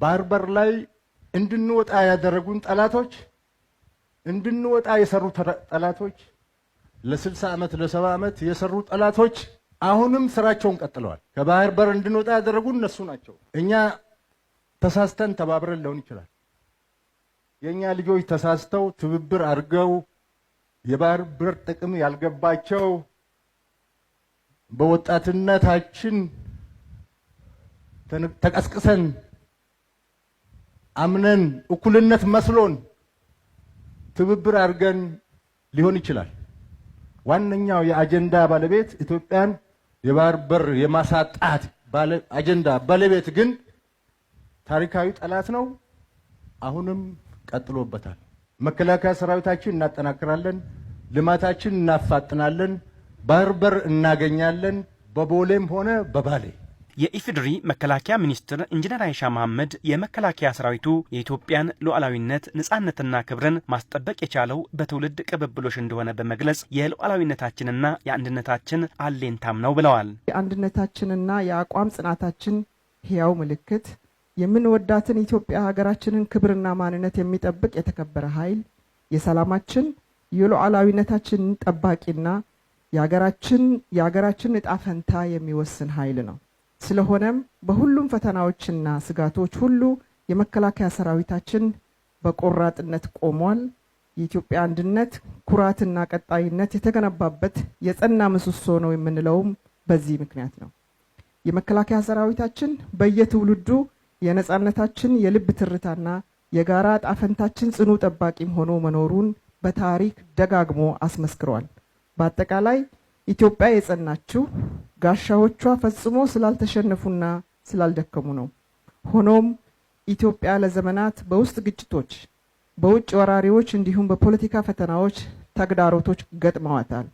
ባህር በር ላይ እንድንወጣ ያደረጉን ጠላቶች፣ እንድንወጣ የሰሩ ጠላቶች፣ ለ60 ዓመት ለ70 ዓመት የሰሩ ጠላቶች አሁንም ስራቸውን ቀጥለዋል። ከባህር በር እንድንወጣ ያደረጉ እነሱ ናቸው። እኛ ተሳስተን ተባብረን ሊሆን ይችላል። የእኛ ልጆች ተሳስተው ትብብር አድርገው፣ የባህር በር ጥቅም ያልገባቸው፣ በወጣትነታችን ተቀስቅሰን፣ አምነን፣ እኩልነት መስሎን ትብብር አድርገን ሊሆን ይችላል። ዋነኛው የአጀንዳ ባለቤት፣ ኢትዮጵያን የባህር በር የማሳጣት አጀንዳ ባለቤት ግን ታሪካዊ ጠላት ነው። አሁንም ቀጥሎበታል። መከላከያ ሰራዊታችን እናጠናክራለን፣ ልማታችን እናፋጥናለን፣ ባህር በር እናገኛለን፣ በቦሌም ሆነ በባሌ። የኢፌዴሪ መከላከያ ሚኒስትር ኢንጂነር አይሻ መሐመድ የመከላከያ ሰራዊቱ የኢትዮጵያን ሉዓላዊነት፣ ነጻነትና ክብርን ማስጠበቅ የቻለው በትውልድ ቅብብሎሽ እንደሆነ በመግለጽ የሉዓላዊነታችንና የአንድነታችን አለኝታም ነው ብለዋል። የአንድነታችንና የአቋም ጽናታችን ሕያው ምልክት፣ የምንወዳትን ኢትዮጵያ ሀገራችንን ክብርና ማንነት የሚጠብቅ የተከበረ ኃይል፣ የሰላማችን የሉዓላዊነታችን ጠባቂና የሀገራችን ዕጣ ፈንታ የሚወስን ኃይል ነው። ስለሆነም በሁሉም ፈተናዎችና ስጋቶች ሁሉ የመከላከያ ሰራዊታችን በቆራጥነት ቆሟል። የኢትዮጵያ አንድነት፣ ኩራትና ቀጣይነት የተገነባበት የጸና ምሰሶ ነው የምንለውም በዚህ ምክንያት ነው። የመከላከያ ሰራዊታችን በየትውልዱ የነጻነታችን የልብ ትርታና የጋራ ዕጣ ፈንታችን ጽኑ ጠባቂም ሆኖ መኖሩን በታሪክ ደጋግሞ አስመስክሯል። በአጠቃላይ ኢትዮጵያ የጸናችው ጋሻዎቿ ፈጽሞ ስላልተሸነፉና ስላልደከሙ ነው። ሆኖም ኢትዮጵያ ለዘመናት በውስጥ ግጭቶች፣ በውጭ ወራሪዎች እንዲሁም በፖለቲካ ፈተናዎች ተግዳሮቶች ገጥመዋታል።